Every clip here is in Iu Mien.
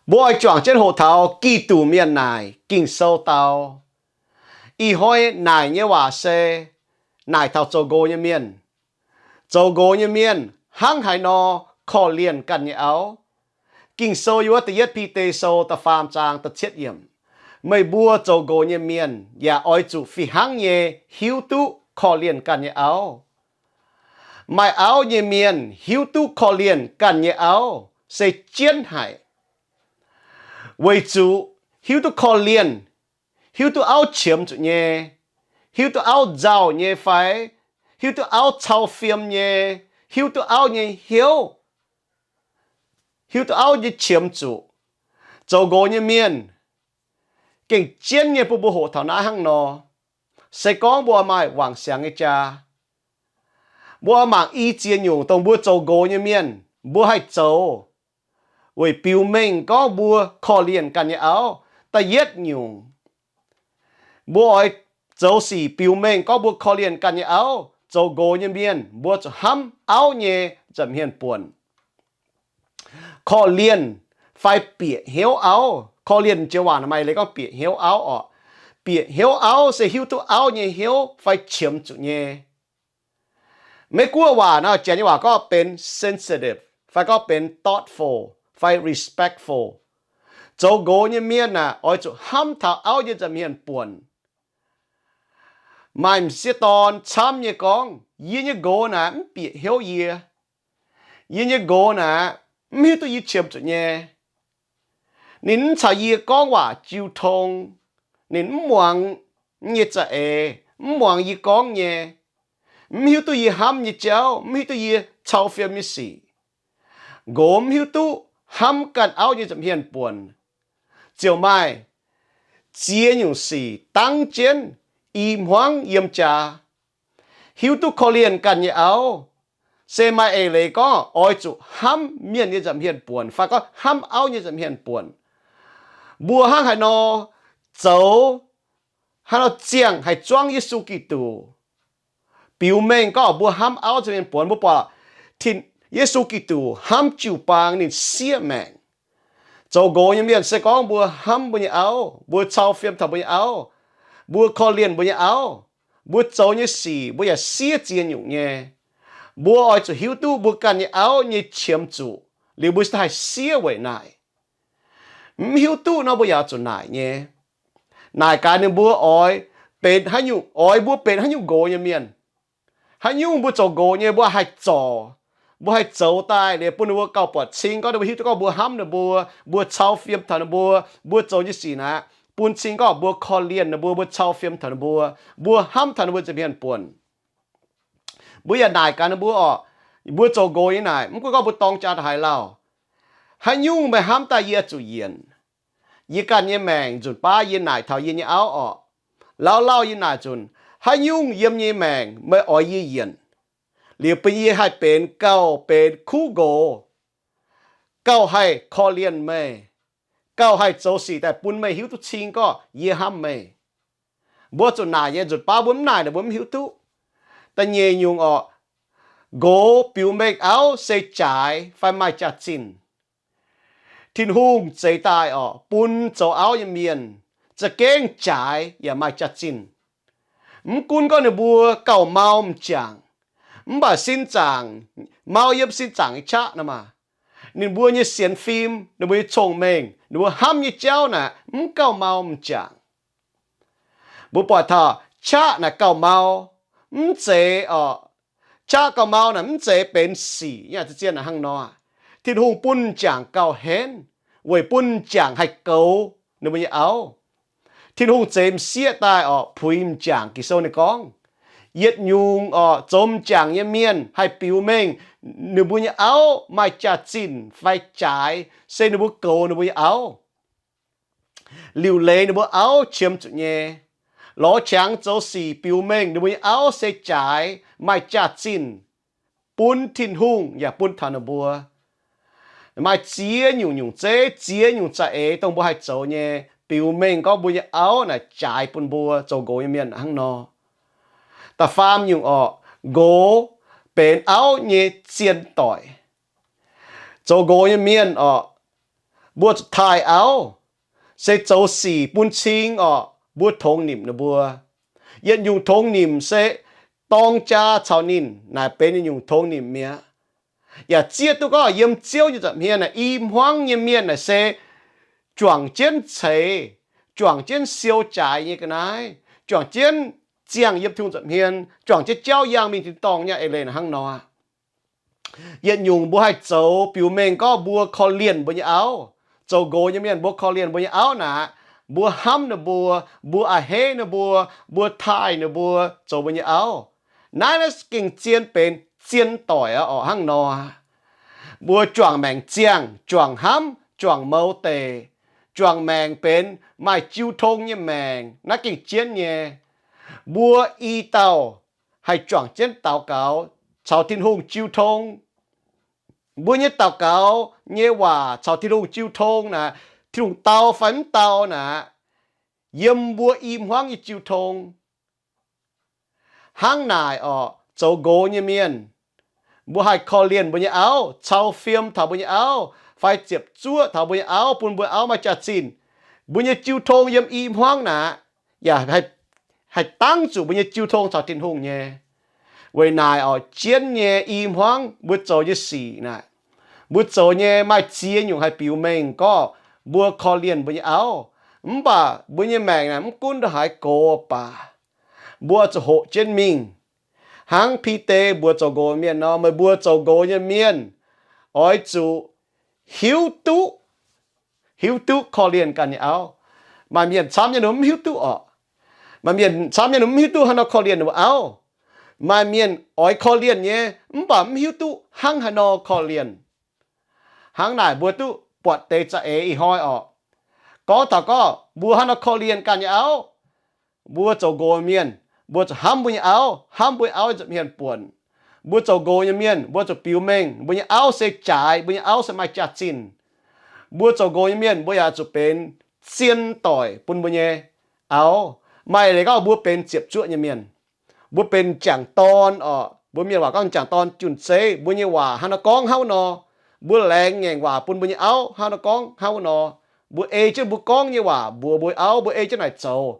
Mbuo oix juangc jienv hoqc taux Giduc mienh naaic Ging-Sou dau. Ih hnoi naaic nyei waac se naaic taux zoux nqox nyei mienh. Zoux nqox nyei mienh hnangv haaix nor korv-lienh ganh nyei auv? Ging-Sou yiem wuov da'yietv Bide Sou da'faam zaang da'cietv yiemc, meih mbuo zoux nqox nyei mienh yaac oix zuqc fih hnangv nyei hiuv duqv korv-lienh ganh nyei auv. Maaih auv nyei mienh hiuv duqv korv-lienh ganh nyei auv se jienv haic, weic zuqc hiuv duqv korv-lienh, hiuv duqv auv qiemx zuqc nyei, hiuv duqv auv nzauh nyei fai hiuv duqv auv cau fiem nyei, hiuv duqv auv nyei hnyouv, hiuv duqv auv nyei qiemx zuqc. Zoux nqox nyei mienh gengh jienv nyei bun mbuo hoqc taux naaiv hnangv nor. Se gorngv mbuo maaih wangc siangx nyei jaa, mbuo mangc i ziex nyungc dongh mbuo zoux nqox nyei mienh mbuo haih zoux weic biux mengh gorngv mbuo korv-lienh ganh nyei auv. Da'yietv nyungc, mbuo oix zoux sic biux mengh gorngv mbuo korv-lienh ganh nyei auv. Zoux nqox nyei mienh mbuo zuqc hnamv auv nyei nza'hmien buonc. Korv-lienh fai bieqc hnyouv auv. Korv-lienh joux waac maaih leiz gorngv bieqc hnyouv auv orqc. Bieqc hnyouv auv se hiuv duqv auv nyei hnyouv fai qiemx zuqc nyei. Maiv gunv waac nor, janx nyei waac gorngv benx sensitive, fai gorngv benx thoughtful, fai respectful. Zoux nqox nyei mienh aah, oix zuqc hnamv taux auv nyei nza'hmien buonc. Maaih m'sieqv dorn camv nyei gorngv, yie nyei nqox naaic mv bieqc hnyouv yie. Yie nyei nqox naaic mv hiuv duqv yie qiemx zuqc nyei. Ninh mv caux yie gorngv waac jiu tong. Ninh mv muangx yie nyei za'eix, mv muangx yie gorngv nyei, mv hiuv duqv yie hnamv nyei jauv, mv hiuv duqv yie cau fiem nyei sic. Nqox mv hiuv duqv hnamv ganh auv nyei nza'hmien buonc. Ziouc maaih ziex nyungc sic dangv jienv i hmuangv yiem jaax. Hiuv duqv korv-lienh ganh nyei auv, se maaih eix leiz gorngv oix zuqc hnamv mienh nyei nza'hmien buonc, fai gorngv hnamv auv nyei nza'hmien buonc. Mbuo hnangv haaix nor zoux, haaix nor ziangh haic zuangv Yesu Giduc, biux mengh gorngv mbuo hnamv auv nza'hmien buonc. Mbuo buatc Yesu Giduc hnamv jiu-baang, ninh siev maengc. Zoux nqox nyei mienh se gorngv mbuo hnamv mbuo nyei auv, mbuo cau fiem taux mbuo nyei auv, mbuo korv-lienh mbuo nyei auv, mbuo zoux nyei sic mbuo yaac siev ziex nyungc nyei. Mbuo oix zuqc hiuv duqv mbuo ganh nyei auv nyei qiemx zuqc, liuz mbuo cingx daaih haih siev weic naaic. Mv hiuv duqv nor mbuo yaac zuqc naaic nyei. Naaic gaax ninh mbuo oix benx haaix nyungc, oix mbuo benx haaix nyungc nqox nyei mienh. Haaix nyungc mbuo zoux nqox nyei mbuo haih zorc, mbuo haih zoux daaih liuz bun ninh mbuo gauh buatc cing, gorngv ninh mbuo hiuv duqv gorngv mbuo hnamv ninh mbuo, mbuo cau fiem taux ninh mbuo, mbuo zoux nyei sic naaic bun cing gorngv mbuo korv-lienh ninh mbuo, mbuo cau fiem taux ninh mbuo, mbuo hnamv taux ninh mbuo nza'hmien buonc. Mbuo yaac naaic gaax ninh mbuo orqc, mbuo zoux nqox nyei naaic, mv gunv gorngv mbuo dorng jaa haaix lauh, haaix nyungc meih hnamv daaih yie zuqc yienc. Yie ganh nyei maengc nzunc baav yie naaic taux yie nyei auv orqc, lauh lauh yie naaic nzunc, haaix nyungc yiem nyei maengc meih oix yie yienc, liuz bun yie haih benx gauh benx kuv nqox, gauh haih korv-lienh meih, gauh haih zoux sic daaih bun meih hiuv duqv cing gorngv yie hnamv meih. Mbuo zuqc naaic nyei nzunc baav mbuo mv naaic ninh mbuo mv hiuv duqv. Da'nyeic nyungc orqc, nqox biux mengh auv se jaaix fai maaih jaax-zinh. Tin-Hungh zeix daaih orqc, bun zoux auv nyei mienh za'gengh jaaix yaac maaih jaax-zinh. Mv gunv gorngv ninh mbuo gauh mau m'jangc, mv baac sin zaangc, mau yiem sin zaangc nyei qaqv nor maah, ninh mbuo nyei sienx fim, ninh mbuo nyei cong-mengh, ninh mbuo hnamv nyei jauv naaic mv gauh mau m'jangc. Mbuo buatc taux qaqv naaic gauh mau, mv zeiz orqc, qaqv gauh mau naaic mv zeiz benx sic nyei, zien hnangv nor. Tin-Hungh bun m'jangc gauh henv, weic bun m'jangc haih goux ninh mbuo nyei auv. Tin-Hungh zeix m'sieqv daaih orqc, puix m'jangc. Ging-Sou ninh gorngv, yietc nyungc orqc, zoux m'jangc nyei mienh haih biux mengh ninh mbuo nyei auv maaih jaax-zinh fai jaaix, se ninh mbuo goux ninh mbuo nyei auv. Liuc leiz ninh mbuo auv qiemx zuqc nyei, lorz qangx zoux sic biux mengh ninh mbuo nyei auv se jaaix maaih jaax-zinh, bun Tin-Hungh yaac bun taux ninh mbuo. Maaih ziex nyungc nyungc zeiv, ziex nyungc za'eix dongh mbuo haih zoux nyei, biux mengh gorngv mbuo nyei auv naaic jaaix bun mbuo zoux nqox nyei mienh hnangv nor. Da'faam nyungc orqc, nqox benx auv nyei zien doic. Zoux nqox nyei mienh orqc, Mbuo zuqc taaih auv, se zoux sic bun cing orqc, mbuo tongx nimc ninh mbuo. Yietc nyungc tongx nimc se dorng jaa caux ninh naaic benx yietc nyungc tongx nimc mi'aqv. Yaac zieqv duqv gorngv yiem Ziouv nyei nza'hmien naaic i hmuangv nyei mienh naaic se juangc jienv ceix, juangc jienv siou jaaix nyei ga'naaiv, juangc jienv ziangh yiem Tin-Hungh nza'hmien, juangc jienv jauv yangh mingh tin-dorngh nyei eix leiz hnangv nor aqv. Yietc nyungc mbuo haih zoux biux mengh gorngv mbuo korv-lienh mbuo nyei auv. Zoux nqox nyei mienh mbuo korv-lienh mbuo nyei auv naaic, mbuo hnamv ninh mbuo, mbuo a'hneiv ninh mbuo, mbuo taaih ninh mbuo zoux mbuo nyei auv. Naaiv, naaiv gengh zien benx zien doic aqv orqc, hnangv nor. Mbuo juangc maengc ziangh, juangc hnamv, juangc mouz deic, juangc maengc benx maaih jiu tong nyei maengc, naaiv gengh jienv nyei. Mbuo i dauh haih juangc jienv daux gaux caux Tin-Hungh jiu tong. Mbuo nyei daux gaux nyei waac caux Tin-Hungh jiu tong naaic, Tin-Hungh dau fai mv dau naaic, yiem mbuo i hmuangv nyei jiu tong. Hnangv naaic orqc, zoux nqox nyei mienh, mbuo haih korv-lienh mbuo nyei auv, cau fiem taux mbuo nyei auv, fai ziepc zuoqv taux mbuo nyei auv, bun mbuo auv maaih jaax-zinh. Mbuo nyei jiu tong yiem i hmuangv naaic, yaac haih dangv zuqc mbuo nyei jiu tong caux Tin-Hungh nyei. Weic naaic orqc, jienv nyei i hmuangv mbuo zoux nyei sic naaic, mbuo zoux nyei maaih ziex nyungc haih biux mengh gorngv mbuo korv-lienh mbuo nyei auv. Mv baac mbuo nyei maengc naaic mv gunv ndongc haaix gox baac, mbuo zuqc hoqc jienv mingh. Hnangv Bide mbuox zoux nqox mienh nor, meih mbuo zoux nqox nyei mienh oix zuqc hiuv duqv, hiuv duqv korv-lienh ganh nyei auv. Maaih mienh camv nyei ninh mv hiuv duqv orqc. Maaih mienh camv nyei ninh mv hiuv duqv haaix nor korv-lienh ninh mbuo auv. Maaih mienh oix korv-lienh nyei mv baac mv hiuv duqv hnangv haaix nor korv-lienh. Hnangv naaic mbuo duqv buatc deix za'eix ih hnoi orqc. Gorngv taux gorngv mbuo haaix nor korv-lienh ganh nyei auv, mbuo zoux nqox mienh, mbuo zuqc hnamv mbuo nyei auv, hnamv mbuo auv nza'hmien buonc. Mbuo zoux nqox nyei mienh mbuo zuqc biux mengh mbuo nyei auv se jaaix, mbuo nyei auv se maaih jaax-zinh. Mbuo zoux nqox nyei mienh mbuo yaac zuqc benx zien doic bun mbuo nyei auv. Maaih leiz gorngv mbuo benx ziepc zuoqv nyei mienh, mbuo benx m'jangc dorn orqc. Mbuo mienh waac gorngv m'jangc dorn junh zeiv. Mbuo nyei waac hnangv nor gorngv hnangv nor, mbuo laengz ngaengc waac bun mbuo nyei auv hnangv nor gorngv hnangv nor. Mbuo ei jienv mbuo gorngv nyei waac mbuox mbuo auv, mbuo ei jienv naaic zoux,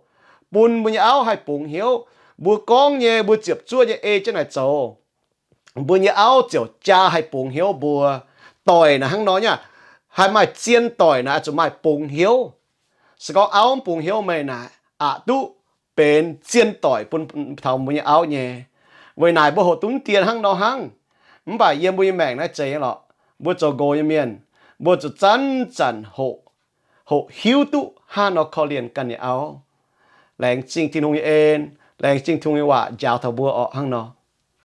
bun mbuo nyei auv haih bungx hnyouv. Mbuo gorngv nyei, mbuo ziepc zuoqv nyei ei jienv naaic zoux, mbuo nyei auv ziouc jaa haih bungx hnyouv mbuo. Doic naaic hnangv nor nyei, haih maaih zien doic naaic zuqc maaih bungx hnyouv. Se gorngv auv mv bungx hnyouv meih naaic, aqc duqv benx zien doic bun taux mbuo nyei auv nyei. Weic naaic mbuo hoqc duqv dien hnangv nor hnangv. Mv baac yiem mbuo nyei maengc naaiv zeiz nyei lorqc, mbuo zoux nqox nyei mienh, mbuo zuqc zanc-zanc hoqc, hoqc hiuv duqv hnangv nor korv-lienh ganh nyei auv. Laengz zingh Tin-Hungh nyei en, laengz zingh Tin-Hungh nyei waac njaaux taux mbuo orqc hnangv nor.